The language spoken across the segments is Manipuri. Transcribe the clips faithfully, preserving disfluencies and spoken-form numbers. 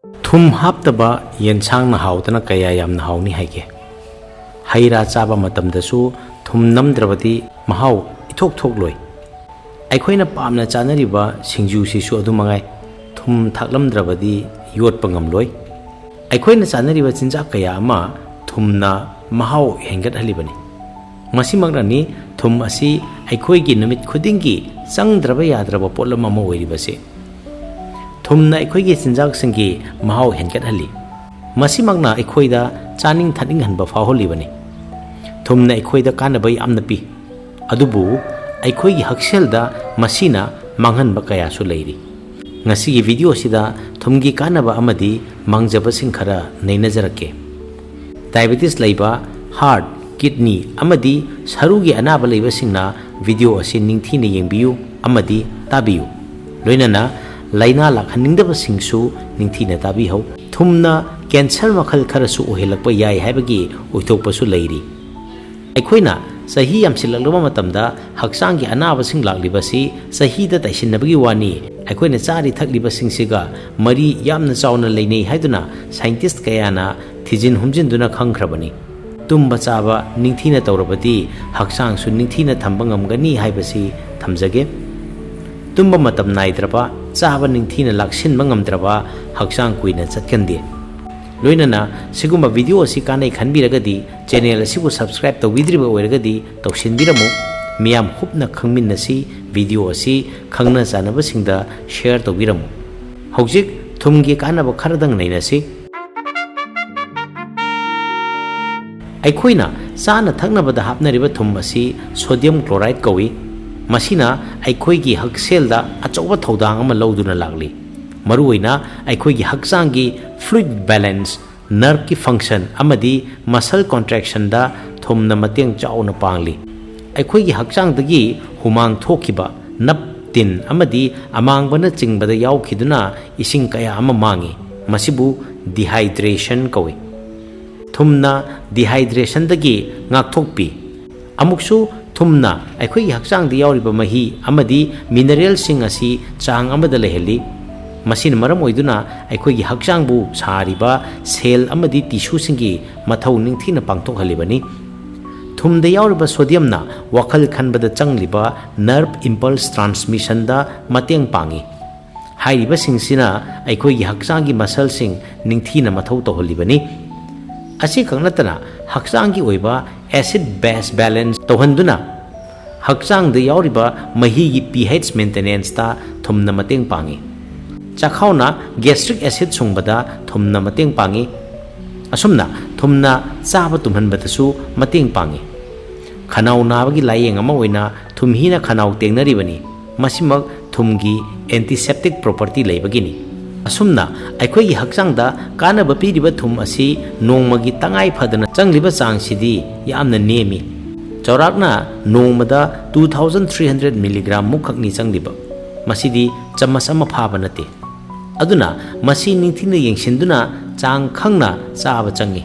ꯊꯨꯝ ꯍꯥꯞꯇꯕ ꯌꯦꯟꯁꯥꯡꯅ ꯍꯥꯎꯗꯅ ꯀꯌꯥ ꯌꯥꯝꯅ ꯍꯥꯎꯅꯤ ꯍꯥꯏꯒꯦ? ꯍꯩ ꯔꯥ ꯆꯥꯕ ꯃꯇꯝꯗꯁꯨ ꯊꯨꯝ ꯅꯝꯗ꯭ꯔꯕꯗꯤ ꯃꯍꯥꯎ ꯏꯊꯣꯛ ꯊꯣꯛꯂꯣꯏ꯫ ꯑꯩꯈꯣꯏꯅ ꯄꯥꯝꯅ ꯆꯥꯅꯔꯤꯕ ꯁꯤꯡꯖꯨꯁꯤꯁꯨ ꯑꯗꯨ ꯃꯉꯥꯏ, ꯊꯨꯝ ꯊꯥꯛꯂꯝꯗ꯭ꯔꯕꯗꯤ ꯌꯣꯠꯄ ꯉꯝꯂꯣꯏ꯫ ꯑꯩꯈꯣꯏꯅ ꯆꯥꯅꯔꯤꯕ ꯆꯤꯟꯖꯥꯛ ꯀꯌꯥ ꯑꯃ ꯊꯨꯝꯅ ꯃꯍꯥꯎ ꯍꯦꯟꯒꯠꯍꯜꯂꯤꯕꯅꯤ꯫ ꯃꯁꯤꯃꯛꯅꯅꯤ ꯊꯨꯝ ꯑꯁꯤ ꯑꯩꯈꯣꯏꯒꯤ ꯅꯨꯃꯤꯠ ꯈꯨꯗꯤꯡꯒꯤ ꯆꯪꯗ꯭ꯔꯕ ꯌꯥꯗ꯭ꯔꯕ ꯄꯣꯠꯂꯝ ꯑꯃ ꯑꯣꯏꯔꯤꯕꯁꯤ꯫ ꯊꯨꯝꯅ ꯑꯩꯈꯣꯏꯒꯤ ꯆꯤꯟꯖꯥꯛꯁꯤꯡꯒꯤ ꯃꯍꯥꯎ ꯍꯦꯟꯒꯠꯍꯜꯂꯤ꯫ ꯃꯁꯤꯃꯛꯅ ꯑꯩꯈꯣꯏꯗ ꯆꯥꯅꯤꯡ ꯊꯛꯅꯤꯡꯍꯟꯕ ꯐꯥꯎꯍꯜꯂꯤꯕꯅꯤ꯫ ꯊꯨꯝꯅ ꯑꯩꯈꯣꯏꯗ ꯀꯥꯟꯅꯕ ꯌꯥꯝꯅ ꯄꯤ, ꯑꯗꯨꯕꯨ ꯑꯩꯈꯣꯏꯒꯤ ꯍꯛꯁꯦꯜꯗ ꯃꯁꯤꯅ ꯃꯥꯡꯍꯟꯕ ꯀꯌꯥꯁꯨ ꯂꯩꯔꯤ꯫ ꯉꯁꯤꯒꯤ ꯚꯤꯗꯤꯑꯣꯁꯤꯗ ꯊꯨꯝꯒꯤ ꯀꯥꯟꯅꯕ ꯑꯃꯗꯤ ꯃꯥꯡꯖꯕꯁꯤꯡ ꯈꯔ ꯅꯩꯅꯖꯔꯛꯀꯦ꯫ ꯗꯥꯏꯕꯦꯇꯤꯁ ꯂꯩꯕ, ꯍꯥꯔꯠ, ꯀꯤꯗꯅꯤ ꯑꯃꯗꯤ ꯁꯔꯨꯒꯤ ꯑꯅꯥꯕ ꯂꯩꯕꯁꯤꯡꯅ ꯚꯤꯗꯤꯑꯣ ꯑꯁꯤ ꯅꯤꯡꯊꯤꯅ ꯌꯦꯡꯕꯤꯌꯨ ꯑꯃꯗꯤ ꯇꯥꯕꯤꯌꯨ꯫ ꯂꯣꯏꯅꯅ ꯂꯥꯏꯅꯥ ꯂꯥꯛꯍꯟꯅꯤꯡꯗꯕꯁꯤꯡꯁꯨ ꯅꯤꯡꯊꯤꯅ ꯇꯥꯕꯤꯍꯧ꯫ ꯊꯨꯝꯅ ꯀꯦꯟꯁꯔ ꯃꯈꯜ ꯈꯔꯁꯨ ꯑꯣꯏꯍꯜꯂꯛꯄ ꯌꯥꯏ ꯍꯥꯏꯕꯒꯤ ꯑꯣꯏꯊꯣꯛꯄꯁꯨ ꯂꯩꯔꯤ꯫ ꯑꯩꯈꯣꯏꯅ ꯆꯍꯤ ꯌꯥꯝꯁꯤꯜꯂꯛꯂꯕ ꯃꯇꯝꯗ ꯍꯛꯆꯥꯡꯒꯤ ꯑꯅꯥꯕꯁꯤꯡ ꯂꯥꯛꯂꯤꯕꯁꯤ ꯆꯍꯤꯗ ꯇꯥꯏꯁꯤꯟꯅꯕꯒꯤ ꯋꯥꯅꯤ, ꯑꯩꯈꯣꯏꯅ ꯆꯥꯔꯤ ꯊꯛꯂꯤꯕꯁꯤꯡꯁꯤꯒ ꯃꯔꯤ ꯌꯥꯝꯅ ꯆꯥꯎꯅ ꯂꯩꯅꯩ ꯍꯥꯏꯗꯨꯅ ꯁꯥꯏꯟꯇꯤꯁ ꯀꯌꯥꯅ ꯊꯤꯖꯤꯟ ꯍꯨꯝꯖꯤꯟꯗꯨꯅ ꯈꯪꯈ꯭ꯔꯕꯅꯤ꯫ ꯇꯨꯝꯕ ꯆꯥꯕ ꯅꯤꯡꯊꯤꯅ ꯇꯧꯔꯕꯗꯤ ꯍꯛꯆꯥꯡꯁꯨ ꯅꯤꯡꯊꯤꯅ ꯊꯝꯕ ꯉꯝꯒꯅꯤ ꯍꯥꯏꯕꯁꯤ ꯊꯝꯖꯒꯦ꯫ ꯇꯨꯝꯕ ꯃꯇꯝ ꯅꯥꯏꯗ꯭ꯔꯕ, ꯆꯥꯕ ꯅꯤꯡꯊꯤꯅ ꯂꯥꯛꯁꯤꯟꯕ ꯉꯝꯗ꯭ꯔꯕ ꯍꯛꯆꯥꯡ ꯀꯨꯏꯅ ꯆꯠꯀꯟꯗꯦ꯫ ꯂꯣꯏꯅꯅ ꯁꯤꯒꯨꯝꯕ ꯚꯤꯗꯤꯑꯣ ꯑꯁꯤ ꯀꯥꯟꯅꯩ ꯈꯟꯕꯤꯔꯒꯗꯤ ꯆꯦꯅꯦꯜ ꯑꯁꯤꯕꯨ ꯁꯕꯁꯀ꯭ꯔꯥꯏꯕ ꯇꯧꯕꯤꯗ꯭ꯔꯤꯕ ꯑꯣꯏꯔꯒꯗꯤ ꯇꯧꯁꯤꯟꯕꯤꯔꯝꯃꯨ꯫ ꯃꯤꯌꯥꯝ ꯍꯨꯞꯅ ꯈꯪꯃꯤꯟꯅꯁꯤ, ꯚꯤꯗꯤꯑꯣ ꯑꯁꯤ ꯈꯪꯅ ꯆꯥꯟꯅꯕꯁꯤꯡꯗ ꯁꯤꯌꯔ ꯇꯧꯕꯤꯔꯝꯃꯨ꯫ ꯍꯧꯖꯤꯛ ꯊꯨꯝꯒꯤ ꯀꯥꯟꯅꯕ ꯈꯔꯗꯪ ꯅꯩꯅꯁꯤ꯫ ꯑꯩꯈꯣꯏꯅ ꯆꯥꯅ ꯊꯛꯅꯕꯗ ꯍꯥꯞꯅꯔꯤꯕ ꯊꯨꯝ ꯑꯁꯤ ꯁꯣꯗꯤꯌꯝ ꯀ꯭ꯂꯣꯔꯥꯏꯗ ꯀꯧꯏ꯫ ꯃꯁꯤꯅ ꯑꯩꯈꯣꯏꯒꯤ ꯍꯛꯁꯦꯜꯗ ꯑꯆꯧꯕ ꯊꯧꯗꯥꯡ ꯑꯃ ꯂꯧꯗꯨꯅ ꯂꯥꯛꯂꯤ꯫ ꯃꯔꯨꯑꯣꯏꯅ ꯑꯩꯈꯣꯏꯒꯤ ꯍꯛꯆꯥꯡꯒꯤ ꯐ꯭ꯂꯨꯏꯗ ꯕꯦꯂꯦꯟꯁ, ꯅꯔꯚꯀꯤ ꯐꯪꯁꯟ ꯑꯃꯗꯤ ꯃꯁꯜ ꯀꯣꯟꯇ꯭ꯔꯦꯛꯁꯟꯗ ꯊꯨꯝꯅ ꯃꯇꯦꯡ ꯆꯥꯎꯅ ꯄꯥꯡꯂꯤ꯫ ꯑꯩꯈꯣꯏꯒꯤ ꯍꯛꯆꯥꯡꯗꯒꯤ ꯍꯨꯃꯥꯡ ꯊꯣꯛꯈꯤꯕ, ꯅꯞ, ꯇꯤꯟ ꯑꯃꯗꯤ ꯑꯃꯥꯡꯕꯅꯆꯤꯡꯕꯗ ꯌꯥꯎꯈꯤꯗꯨꯅ ꯏꯁꯤꯡ ꯀꯌꯥ ꯑꯃ ꯃꯥꯡꯏ꯫ ꯃꯁꯤꯕꯨ ꯗꯤꯍꯥꯏꯗ꯭ꯔꯦꯁꯟ ꯀꯧꯏ꯫ ꯊꯨꯝꯅ ꯗꯤꯍꯥꯏꯗ꯭ꯔꯦꯁꯟꯗꯒꯤ ꯉꯥꯛꯊꯣꯛꯄꯤ꯫ ꯑꯃꯨꯛꯁꯨ ꯊꯨꯝꯅ ꯑꯩꯈꯣꯏꯒꯤ ꯍꯛꯆꯥꯡꯗ ꯌꯥꯎꯔꯤꯕ ꯃꯍꯤ ꯑꯃꯗꯤ ꯃꯤꯅꯔꯦꯜꯁꯤꯡ ꯑꯁꯤ ꯆꯥꯡ ꯑꯃꯗ ꯂꯩꯍꯜꯂꯤ꯫ ꯃꯁꯤꯅ ꯃꯔꯝ ꯑꯣꯏꯗꯨꯅ ꯑꯩꯈꯣꯏꯒꯤ ꯍꯛꯆꯥꯡꯕꯨ ꯁꯥꯔꯤꯕ cell ꯑꯃꯗꯤ tissueꯁꯤꯡꯒꯤ ꯃꯊꯧ ꯅꯤꯡꯊꯤꯅ ꯄꯥꯡꯊꯣꯛꯍꯜꯂꯤꯕꯅꯤ꯫ ꯊꯨꯝꯗ ꯌꯥꯎꯔꯤꯕ sodiumꯅ ꯋꯥꯈꯜ ꯈꯟꯕꯗ ꯆꯪꯂꯤꯕ nerve impulse transmissionꯗ ꯃꯇꯦꯡ ꯄꯥꯡꯏ꯫ ꯍꯥꯏꯔꯤꯕꯁꯤꯡꯁꯤꯅ ꯑꯩꯈꯣꯏꯒꯤ ꯍꯛꯆꯥꯡꯒꯤ muscleꯁꯤꯡ ꯅꯤꯡꯊꯤꯅ ꯃꯊꯧ ꯇꯧꯍꯜꯂꯤꯕꯅꯤ꯫ ꯑꯁꯤꯈꯛ ꯅꯠꯇꯅ ꯍꯛꯆꯥꯡꯒꯤ ꯑꯣꯏꯕ acid base balance ꯇꯧꯍꯟꯗꯨꯅ ꯍꯛꯆꯥꯡꯗ ꯌꯥꯎꯔꯤꯕ ꯃꯍꯤꯒꯤ pH maintenanceꯇ ꯊꯨꯝꯅ ꯃꯇꯦꯡ ꯄꯥꯡꯏ꯫ ꯆꯥꯛꯈꯥꯎꯅ gastric acid ꯁꯨꯡꯕꯗ ꯊꯨꯝꯅ ꯃꯇꯦꯡ ꯄꯥꯡꯏ꯫ ꯑꯁꯨꯝꯅ ꯊꯨꯝꯅ ꯆꯥꯕ ꯇꯨꯝꯍꯟꯕꯗꯁꯨ ꯃꯇꯦꯡ ꯄꯥꯡꯏ꯫ ꯈꯅꯥꯎ ꯅꯥꯕꯒꯤ ꯂꯥꯏꯌꯦꯡ ꯑꯃ ꯑꯣꯏꯅ ꯊꯨꯝꯍꯤꯅ ꯈꯅꯥꯎ ꯇꯦꯡꯅꯔꯤꯕꯅꯤ꯫ ꯃꯁꯤꯃꯛ ꯊꯨꯝꯒꯤ antiseptic property ꯂꯩꯕꯒꯤꯅꯤ꯫ ꯑꯁꯨꯝꯅ ꯑꯩꯈꯣꯏꯒꯤ ꯍꯛꯆꯥꯡꯗ ꯀꯥꯟꯅꯕ ꯄꯤꯔꯤꯕ ꯊꯨꯝ ꯑꯁꯤ ꯅꯣꯡꯃꯒꯤ ꯇꯉꯥꯏ ꯐꯗꯅ ꯆꯪꯂꯤꯕ ꯆꯥꯡꯁꯤꯗꯤ ꯌꯥꯝꯅ ꯅꯦꯝꯃꯤ꯫ ꯆꯥꯎꯔꯥꯛꯅ ꯅꯣꯡꯃꯗ two thousand three hundred milligram ꯃꯨꯛꯈꯛꯅꯤ ꯆꯪꯂꯤꯕ꯫ ꯃꯁꯤꯗꯤ ꯆꯃꯁ ꯑꯃ ꯐꯥꯕ ꯅꯠꯇꯦ꯫ ꯑꯗꯨꯅ ꯃꯁꯤ ꯅꯤꯡꯊꯤꯅ ꯌꯦꯡꯁꯤꯟꯗꯨꯅ ꯆꯥꯡ ꯈꯪꯅ ꯆꯥꯕ ꯆꯪꯏ꯫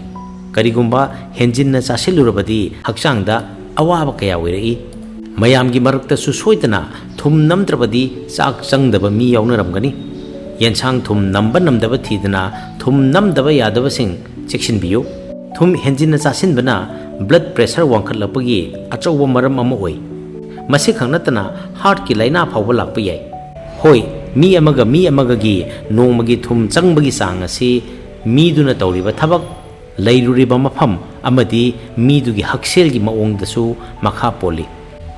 ꯀꯔꯤꯒꯨꯝꯕ ꯍꯦꯟꯖꯤꯟꯅ ꯆꯥꯁꯤꯜꯂꯨꯔꯕꯗꯤ ꯍꯛꯆꯥꯡꯗ ꯑꯋꯥꯕ ꯀꯌꯥ ꯑꯣꯏꯔꯛꯏ꯫ ꯃꯌꯥꯝꯒꯤ ꯃꯔꯛꯇꯁꯨ ꯁꯣꯏꯗꯅ ꯊꯨꯝ ꯅꯝꯗ꯭ꯔꯕꯗꯤ ꯆꯥꯛ ꯆꯪꯗꯕ ꯃꯤ ꯌꯥꯎꯅꯔꯝꯒꯅꯤ꯫ ꯌꯦꯟꯁꯥꯡ ꯊꯨꯝ ꯅꯝꯕ ꯅꯝꯗꯕ ꯊꯤꯗꯅ ꯊꯨꯝ ꯅꯝꯗꯕ ꯌꯥꯗꯕꯁꯤꯡ ꯆꯦꯛꯁꯤꯟꯕꯤꯌꯨ꯫ ꯊꯨꯝ ꯍꯦꯟꯖꯤꯟꯅ ꯆꯥꯁꯤꯟꯕꯅ blood pressure ꯋꯥꯡꯈꯠꯂꯛꯄꯒꯤ ꯑꯆꯧꯕ ꯃꯔꯝ ꯑꯃ ꯑꯣꯏ꯫ ꯃꯁꯤꯈꯛ ꯅꯠꯇꯅ heartꯀꯤ ꯂꯥꯏꯅꯥ ꯐꯥꯎꯕ ꯂꯥꯛꯄ ꯌꯥꯏ꯫ ꯍꯣꯏ, ꯃꯤ ꯑꯃꯒ ꯃꯤ ꯑꯃꯒꯒꯤ ꯅꯣꯡꯃꯒꯤ ꯊꯨꯝ ꯆꯪꯕꯒꯤ ꯆꯥꯡ ꯑꯁꯤ ꯃꯤꯗꯨꯅ ꯇꯧꯔꯤꯕ ꯊꯕꯛ, ꯂꯩꯔꯨꯔꯤꯕ ꯃꯐꯝ ꯑꯃꯗꯤ ꯃꯤꯗꯨꯒꯤ ꯍꯛꯁꯦꯜꯒꯤ ꯃꯑꯣꯡꯗꯁꯨ ꯃꯈꯥ ꯄꯣꯜꯂꯤ꯫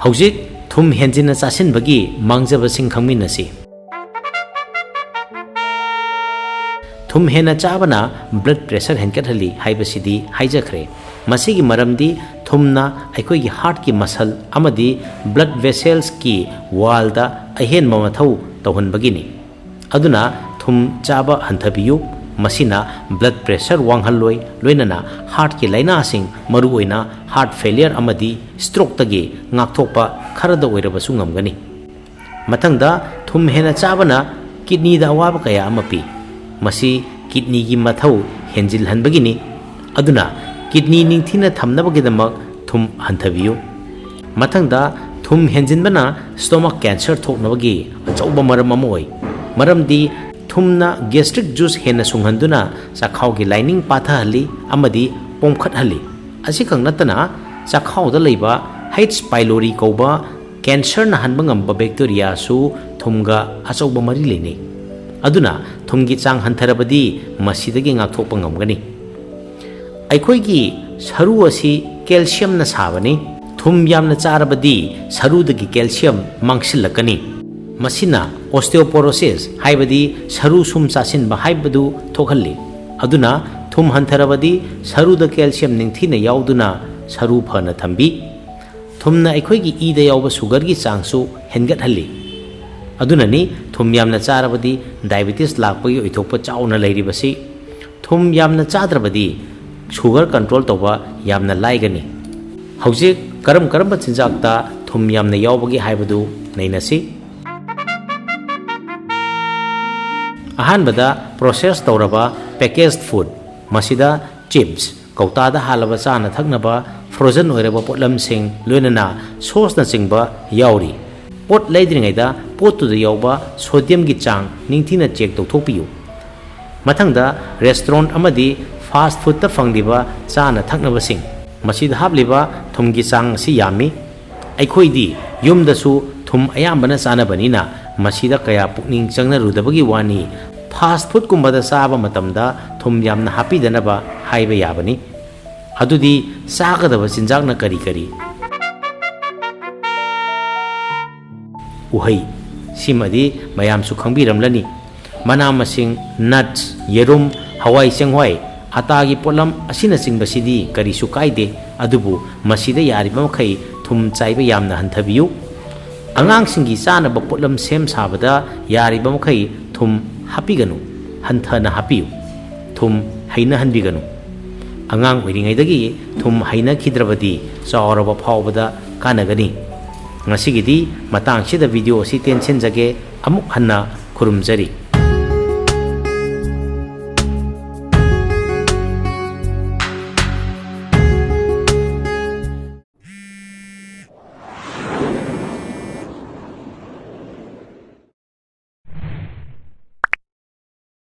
ꯍꯧꯖꯤꯛ ꯊꯨꯝ ꯍꯦꯟꯖꯤꯟꯅ ꯆꯥꯁꯤꯟꯕꯒꯤ ꯃꯥꯡꯖꯕꯁꯤꯡ ꯈꯪꯃꯤꯟꯅꯁꯤ꯫ ꯊꯨꯝ ꯍꯦꯟꯅ ꯆꯥꯕꯅ blood pressure ꯍꯦꯟꯒꯠꯍꯜꯂꯤ ꯍꯥꯏꯕꯁꯤꯗꯤ ꯍꯥꯏꯖꯈ꯭ꯔꯦ꯫ ꯃꯁꯤꯒꯤ ꯃꯔꯝꯗꯤ ꯊꯨꯝꯅ ꯑꯩꯈꯣꯏꯒꯤ heartꯀꯤ muscle ꯑꯃꯗꯤ blood vesselsꯀꯤ wallꯗ ꯑꯍꯦꯟꯕ ꯃꯊꯧ ꯇꯧꯍꯟꯕꯒꯤꯅꯤ꯫ ꯑꯗꯨꯅ ꯊꯨꯝ ꯆꯥꯕ ꯍꯟꯊꯕꯤꯌꯨ꯫ ꯃꯁꯤꯅ blood pressure ꯋꯥꯡꯍꯜꯂꯣꯏ, ꯂꯣꯏꯅꯅ heartꯀꯤ ꯂꯥꯏꯅꯥꯁꯤꯡ, ꯃꯔꯨꯑꯣꯏꯅ heart failure ꯑꯃꯗꯤ strokeꯇꯒꯤ ꯉꯥꯛꯊꯣꯛꯄ ꯈꯔꯗ ꯑꯣꯏꯔꯕꯁꯨ ꯉꯝꯒꯅꯤ꯫ ꯃꯊꯪꯗ, ꯊꯨꯝ ꯍꯦꯟꯅ ꯆꯥꯕꯅ kidneyꯗ ꯑꯋꯥꯕ ꯀꯌꯥ ꯑꯃ ꯄꯤ꯫ ꯃꯁꯤ kidneyꯒꯤ ꯃꯊꯧ ꯍꯦꯟꯖꯤꯜꯍꯟꯕꯒꯤꯅꯤ꯫ ꯑꯗꯨꯅ kidney ꯅꯤꯡꯊꯤꯅ ꯊꯝꯅꯕꯒꯤꯗꯃꯛ ꯊꯨꯝ ꯍꯟꯊꯕꯤꯌꯨ꯫ ꯃꯊꯪꯗ, ꯊꯨꯝ ꯍꯦꯟꯖꯤꯟꯕꯅ stomach cancer ꯊꯣꯛꯅꯕꯒꯤ ꯑꯆꯧꯕ ꯃꯔꯝ ꯑꯃ ꯑꯣꯏ꯫ ꯃꯔꯝꯗꯤ ꯊꯨꯝꯅ gastric juice ꯍꯦꯟꯅ ꯁꯨꯡꯍꯟꯗꯨꯅ ꯆꯥꯛꯈꯥꯎꯒꯤ lining ꯄꯥꯊꯍꯜꯂꯤ ꯑꯃꯗꯤ ꯄꯣꯝꯈꯠꯍꯜꯂꯤ꯫ ꯑꯁꯤꯈꯛ ꯅꯠꯇꯅ, ꯆꯥꯛꯈꯥꯎꯗ ꯂꯩꯕ H. pylori ꯀꯧꯕ cancer ꯅꯥꯍꯟꯕ ꯉꯝꯕ bacteria ꯁꯨ ꯊꯨꯝꯒ ꯑꯆꯧꯕ ꯃꯔꯤ ꯂꯩꯅꯩ꯫ ꯑꯗꯨꯅ ꯊꯨꯝꯒꯤ ꯆꯥꯡ ꯍꯟꯊꯔꯕꯗꯤ ꯃꯁꯤꯗꯒꯤ ꯉꯥꯛꯊꯣꯛꯄ ꯉꯝꯒꯅꯤ꯫ ꯑꯩꯈꯣꯏꯒꯤ ꯁꯔꯨ ꯑꯁꯤ calcium ꯅ ꯁꯥꯕꯅꯤ꯫ ꯊꯨꯝ ꯌꯥꯝꯅ ꯆꯥꯔꯕꯗꯤ ꯁꯔꯨꯗꯒꯤ calcium ꯃꯥꯡꯁꯤꯜꯂꯛꯀꯅꯤ꯫ ꯃꯁꯤꯅ osteoporosis, ꯍꯥꯏꯕꯗꯤ ꯁꯔꯨ ꯁꯨꯝ ꯆꯥꯁꯤꯟꯕ ꯍꯥꯏꯕꯗꯨ ꯊꯣꯛꯍꯜꯂꯤ꯫ ꯑꯗꯨꯅ ꯊꯨꯝ ꯍꯟꯊꯔꯕꯗꯤ ꯁꯔꯨꯗ calcium ꯅꯤꯡꯊꯤꯅ ꯌꯥꯎꯗꯨꯅ ꯁꯔꯨ ꯐꯅ ꯊꯝꯕꯤ꯫ ꯊꯨꯝꯅ ꯑꯩꯈꯣꯏꯒꯤ ꯏꯗ ꯌꯥꯎꯕ sugar ꯒꯤ ꯆꯥꯡꯁꯨ ꯍꯦꯟꯒꯠꯍꯜꯂꯤ꯫ ꯑꯗꯨꯅꯅꯤ ꯊꯨꯝ ꯌꯥꯝꯅ ꯆꯥꯔꯕꯗꯤ diabetes ꯂꯥꯛꯄꯒꯤ ꯑꯣꯏꯊꯣꯛꯄ ꯆꯥꯎꯅ ꯂꯩꯔꯤꯕꯁꯤ꯫ ꯊꯨꯝ ꯌꯥꯝꯅ ꯆꯥꯗ꯭ꯔꯕꯗꯤ sugar control ꯇꯧꯕ ꯌꯥꯝꯅ ꯂꯥꯏꯒꯅꯤ꯫ ꯍꯧꯖꯤꯛ ꯀꯔꯝ ꯀꯔꯝꯕ ꯆꯤꯟꯖꯥꯛꯇ ꯊꯨꯝ ꯌꯥꯝꯅ ꯌꯥꯎꯕꯒꯦ ꯍꯥꯏꯕꯗꯨ ꯅꯩꯅꯁꯤ꯫ ꯑꯍꯥꯟꯕꯗ, process ꯇꯧꯔꯕ packaged food, ꯃꯁꯤꯗ chips, ꯀꯧꯇꯥꯗ ꯍꯥꯜꯂꯕ ꯆꯥꯅ ꯊꯛꯅꯕ, frozen ꯑꯣꯏꯔꯕ ꯄꯣꯠꯂꯝꯁꯤꯡ, ꯂꯣꯏꯅꯅ sauce ꯅꯆꯤꯡꯕ ꯌꯥꯎꯔꯤ꯫ ꯄꯣꯠ ꯂꯩꯗ꯭ꯔꯤꯉꯩꯗ ꯄꯣꯠꯇꯨꯗ ꯌꯥꯎꯕ sodium ꯒꯤ ꯆꯥꯡ ꯅꯤꯡꯊꯤꯅ check ꯇꯧꯊꯣꯛꯄꯤꯌꯨ꯫ ꯃꯊꯪꯗ, restaurant ꯑꯃꯗꯤ fast food ꯇ ꯐꯪꯂꯤꯕ ꯆꯥꯅ ꯊꯛꯅꯕꯁꯤꯡ, ꯃꯁꯤꯗ ꯍꯥꯞꯂꯤꯕ ꯊꯨꯝꯒꯤ ꯆꯥꯡ ꯑꯁꯤ ꯌꯥꯝꯃꯤ꯫ ꯑꯩꯈꯣꯏꯗꯤ ꯌꯨꯝꯗꯁꯨ ꯊꯨꯝ ꯑꯌꯥꯝꯕꯅ ꯆꯥꯅꯕꯅꯤꯅ ꯃꯁꯤꯗ ꯀꯌꯥ ꯄꯨꯛꯅꯤꯡ ꯆꯪꯅꯔꯨꯗꯕꯒꯤ ꯋꯥꯅꯤ꯫ Fast food ꯀꯨꯝꯕꯗ ꯆꯥꯕ ꯃꯇꯝꯗ ꯊꯨꯝ ꯌꯥꯝꯅ ꯍꯥꯞꯄꯤꯗꯅꯕ ꯍꯥꯏꯕ ꯌꯥꯕꯅꯤ꯫ ꯑꯗꯨꯗꯤ ꯆꯥꯒꯗꯕ ꯆꯤꯟꯖꯥꯛꯅ ꯀꯔꯤ ꯀꯔꯤ? ꯎꯍꯩ, ꯁꯤꯃꯗꯤ ꯃꯌꯥꯝꯁꯨ ꯈꯪꯕꯤꯔꯝꯂꯅꯤ꯫ ꯃꯅꯥ ꯃꯁꯤꯡ, nuts, ꯌꯦꯔꯨꯝ, ꯍꯋꯥꯏ ꯆꯦꯡꯋꯥꯏ, ꯑꯇꯥꯒꯤ ꯄꯣꯠꯂꯝ ꯑꯁꯤꯅꯆꯤꯡꯕꯁꯤꯗꯤ ꯀꯔꯤꯁꯨ ꯀꯥꯏꯗꯦ, ꯑꯗꯨꯕꯨ ꯃꯁꯤꯗ ꯌꯥꯔꯤꯕ ꯃꯈꯩ ꯊꯨꯝ ꯆꯥꯏꯕ ꯌꯥꯝꯅ ꯍꯟꯊꯕꯤꯌꯨ꯫ ꯑꯉꯥꯡꯁꯤꯡꯒꯤ ꯆꯥꯅꯕ ꯄꯣꯠꯂꯝ ꯁꯦꯝ ꯁꯥꯕꯗ ꯌꯥꯔꯤꯕ ꯃꯈꯩ ꯊꯨꯝ ꯍꯥꯞꯄꯤꯒꯅꯨ, ꯍꯟꯊꯅ ꯍꯥꯞꯄꯤꯌꯨ꯫ ꯊꯨꯝ ꯍꯩꯅꯍꯟꯕꯤꯒꯅꯨ꯫ ꯑꯉꯥꯡ ꯑꯣꯏꯔꯤꯉꯩꯗꯒꯤ ꯊꯨꯝ ꯍꯩꯅꯈꯤꯗ꯭ꯔꯕꯗꯤ ꯆꯥꯎꯔꯕ ꯐꯥꯎꯕꯗ ꯀꯥꯟꯅꯒꯅꯤ꯫ ꯉꯁꯤꯒꯤꯗꯤ ꯃꯇꯥꯡꯁꯤꯗ video ꯑꯁꯤ ꯇꯦꯟꯁꯤꯟꯖꯒꯦ꯫ ꯑꯃꯨꯛ ꯍꯟꯅ ꯈꯨꯔꯨꯝꯖꯔꯤ꯫